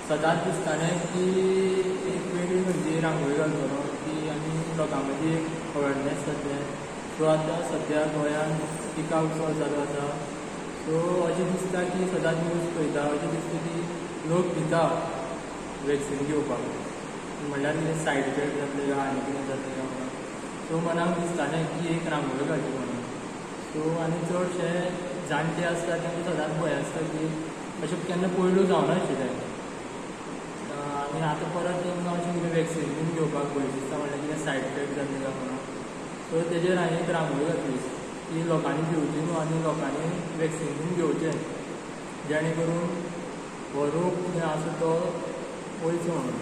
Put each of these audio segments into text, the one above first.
सदांच दिसतालें की एक वेगळी खंयची रांगोळी घालतलो की आनी लोकां मदीं एक अवेरनेस जातलें. सो आतां सद्या गोंयांत टिका उत्सव चालू आसा. सो अशें दिसता की सदांच न्यूज पळयता, अशें दिसता की लोक भिता वॅक्सिन घेवपाक, म्हणल्यार कितें सायड इफेक्ट जातले काय आनी कितें जातलें काय म्हणून. सो मनाक दिसतालें की एक रांगोळी घालची म्हणून. सो आनी चडशे जाणटे आसता तांकां सदांच भंय आसता की अशें केन्ना पयलू जावनाशिल्लें आनी आतां परत तांकां अशें कितें वॅक्सिन बीन घेवपाक भंय दिसता, म्हणल्यार कितें सायड इफेक्ट जातले काय म्हणून. सो तेजेर हांवें एक रांगोळी घातली की लोकांनी भिवची न्हू आनी लोकांनी वॅक्सिन बीन घेवचें, जेणे करून हो रोग कितें आसा तो वयचो म्हणून.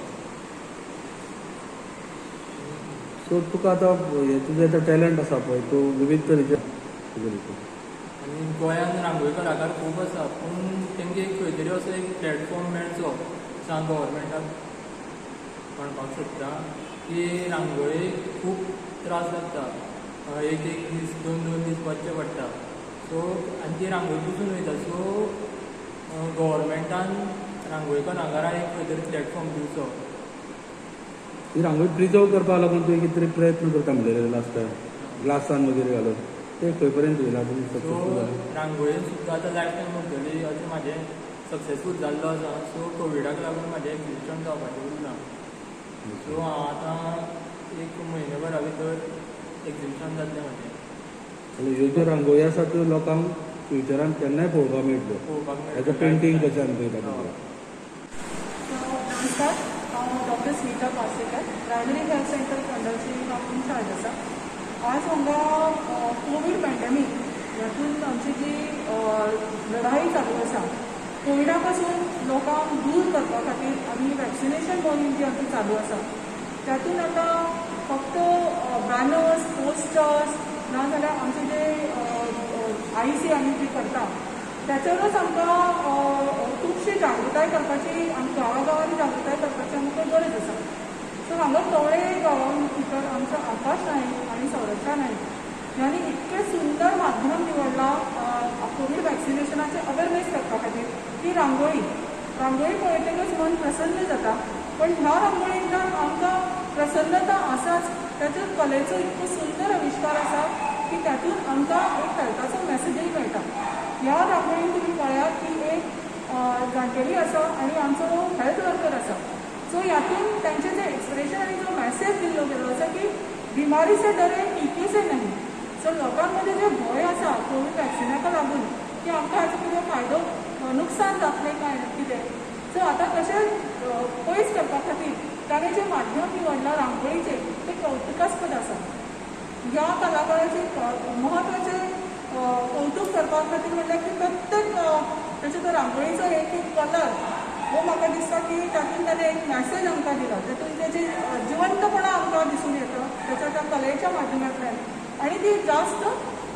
सो तुका आतां हें तुजें आतां टॅलंट आसा पळय, तूं विविध तरेचे. आनी गोंयांत रांगोळी कलाकार खूब आसा, पूण तांकां एक खंय तरी असो एक प्लॅटफॉर्म मेळचो असो हांव गव्हर्मेंटाक म्हणपाक सोदता की रांगोळी खूब त्रास लागता, एक एक दीस दोन दोन दीस बसचें पडटा. सो आनी ती रांगोळी पुसून वयता. सो गव्हर्मेंटान रांगोळी कलाकारांक एक खंय तरी प्लॅटफॉर्म दिवचो. ही रांगोळी प्रिजर्व करपाक लागून तुवें कितें तरी प्रयत्न करता म्हणलेले लास्ट टायम, ग्लासान वगैरे घालून, ते खंय पर्यंत येयला तुमी सक्सेसफूल जालें? रांगोळी सुद्दां आतां लायफ टायम उरतली अशें म्हाजें सक्सेसफूल जाल्लो आसा. सो कोविडाक लागून म्हाजें एग्जिबिशन जावपाचें उरलां. सो हांव आतां एक म्हयने भरा भितर एग्जिबिशन जातलें म्हाजें. ह्यो ज्यो रांगोळी आसा त्यो लोकांक फ्युचरान केन्नाय पळोवपाक मेळटल्यो, पळोवपाक एज अ मेळटलें. पेंटींग कशें आमी पळयता. सो नमस्कार, हांव doctor Smita Parsekar, primary health centre फोंडाची हांव इन्चार्ज आसा. आज हांगा कोवीड पॅन्डेमीक हातूंत आमची जी लढाई चालू आसा, कोविडा पासून लोकांक दूर करपा खातीर आमी वॅक्सिनेशन मोहीम जी आमची चालू आसा, तातूंत आतां फक्त बॅनर्स, पोस्टर्स ना जाल्यार आमचे जे आयसी आमी जी करता त्याच्यावरच आमकां खुबशी जागृताय करपाची, आमकां गांवागांवांनी जागृताय करपाची आमकां गरज आसा. सो हांगा कवळे गांवां भितर आमचो आकाश नायक आनी संरक्षा नायक ह्यांनी इतकें सुंदर माध्यम निवडलां कोवीड वॅक्सिनेशनाचें अवेरनेस करपा खातीर की रांगोळी. रांगोळी पळयतकच मन प्रसन्न जाता, पण ह्या रांगोळींतल्यान आमकां प्रसन्नता आसाच, ताच्या कलेचो इतको सुंदर आविश्कार आसा की तातूंत आमकां एक हेल्थाचो मॅसेजूय मेळटा. ह्या रांगोळीन तुमी पळयात की एक जाणटेली आसा आनी आमचो हेल्थ वर्कर आसा. सो ह्यातून तांचें जें एक्सप्रेशन आनी जो मॅसेज दिल्लो गेल्लो आसा की बिमारी से डरे टिके से नहीं. सो लोकांमध्ये जे भंय आसा कोवीड वॅक्सिनाक लागून की आमकां हाचो कितें फायदो नुकसान जातलें काय कितें, सो आतां तशें पयस करपा खातीर ताणें जें माध्यम निवडलां रांगोळीचें तें कौतुकास्पद आसा. ह्या कलाकाराचें म्हत्वाचें कौतूक करपा खातीर म्हणल्यार की प्रत्येक ताचो तो रांगोळीचो एक एक कलर हो म्हाका दिसता की तातूंत ताणें एक मॅसेज आमकां दिला, तातूंत तेजी जिवंतपणा आमकां दिसून येता ताच्या त्या कलेच्या माध्यमांतल्यान, आनी ती जास्त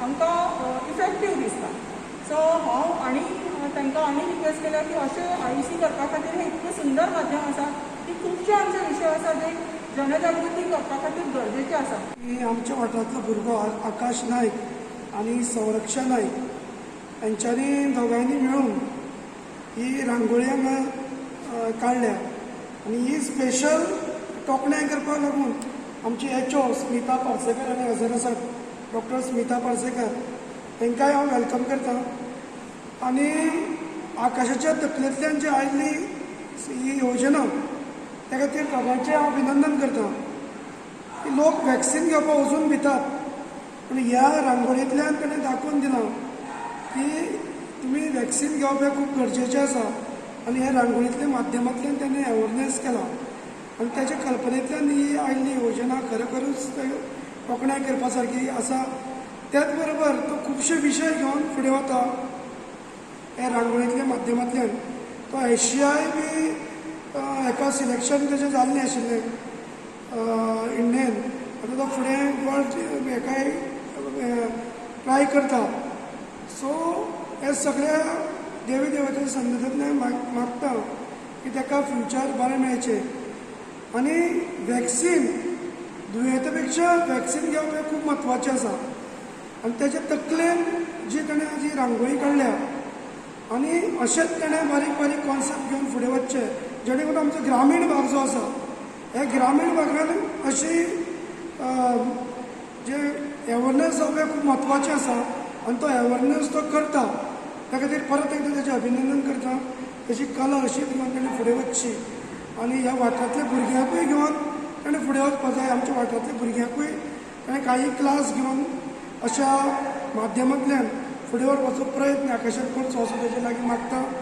आमकां इफेक्टीव दिसता. सो हांव आनी तांकां आनी रिक्वेस्ट केल्या की अशें आयसी करपा खातीर हें इतकें सुंदर माध्यम आसा की खुबशे आमचे विशय आसा जे जनजागृती करपा खातीर गरजेचे आसा. की आमच्या वाठारांतलो भुरगो आकाश नायक आनी संरक्षा नायक हेंच्यांनी दोगांयनी मेळून ही रांगोळी हांगा काडल्या आनी ही स्पेशल तोखणाय करपाक लागून आमची एच ओ स्मिता पार्सेकर आनी हजर आसात डॉक्टर स्मिता पार्सेकर, तांकांय हांव welcome करता. आनी आकाशाच्या तकलेंतल्यान जी आयिल्ली ही योजना त्या खातीर दोगांचें हांव अभिनंदन करता. की लोक वॅक्सिन घेवपाक वचून भितात, पूण ह्या रांगोळींतल्यान ताणें दाखोवन दिलां की तुमी वॅक्सिन घेवप हें खूब गरजेचें आसा आनी ह्या रांगोळींतल्या माध्यमांतल्यान ताणें अवेरनेस केला आनी ताच्या कल्पनेंतल्यान ही आयिल्ली योजना खरोखरूच तोखणाय करपा सारकी आसा. त्याच बरोबर तो खुबशे विशय घेवन फुडें वता ह्या रांगोळींतल्या माध्यमांतल्यान. तो एशियाय बी हेका सिलेक्शन तेजें जाल्लें आशिल्लें इंडियन, आतां तो फुडें वर्ल्ड हेकाय ट्राय करता. सो हे सगळ्या देवी देवतेच्या सन्निधांतल्यान मागता की ताका फ्युचर बरें मेळचें आनी वॅक्सिन दुयेंता पेक्षा वॅक्सिन घेवप हें खूब म्हत्वाचें आसा. आनी ताच्या तकलेन जी ताणें जी रांगोळी काडल्या आनी अशेंच ताणें बारीक बारीक कॉन्सेप्ट घेवन फुडें वचचें. जेणे करून आमचो ग्रामीण भाग जो आसा ह्या ग्रामीण भागान अशी जे एवरनेस जावप हें खूब म्हत्वाचें आसा आनी तो एवरनेस तो करता. त्या खातीर परत एकदां तेजें अभिनंदन करता. तेजी कला अशीच घेवन तेणें फुडें वचची आनी ह्या वाठारांतल्या भुरग्यांकूय घेवन तेणें फुडें वचपाक जाय. आमच्या वाठारांतल्या भुरग्यांकूय ताणें काही क्लास घेवन अशा माध्यमांतल्यान फुडें व्हरपाचो प्रयत्न आकाशान करचो असो तेजे लागीं मागता.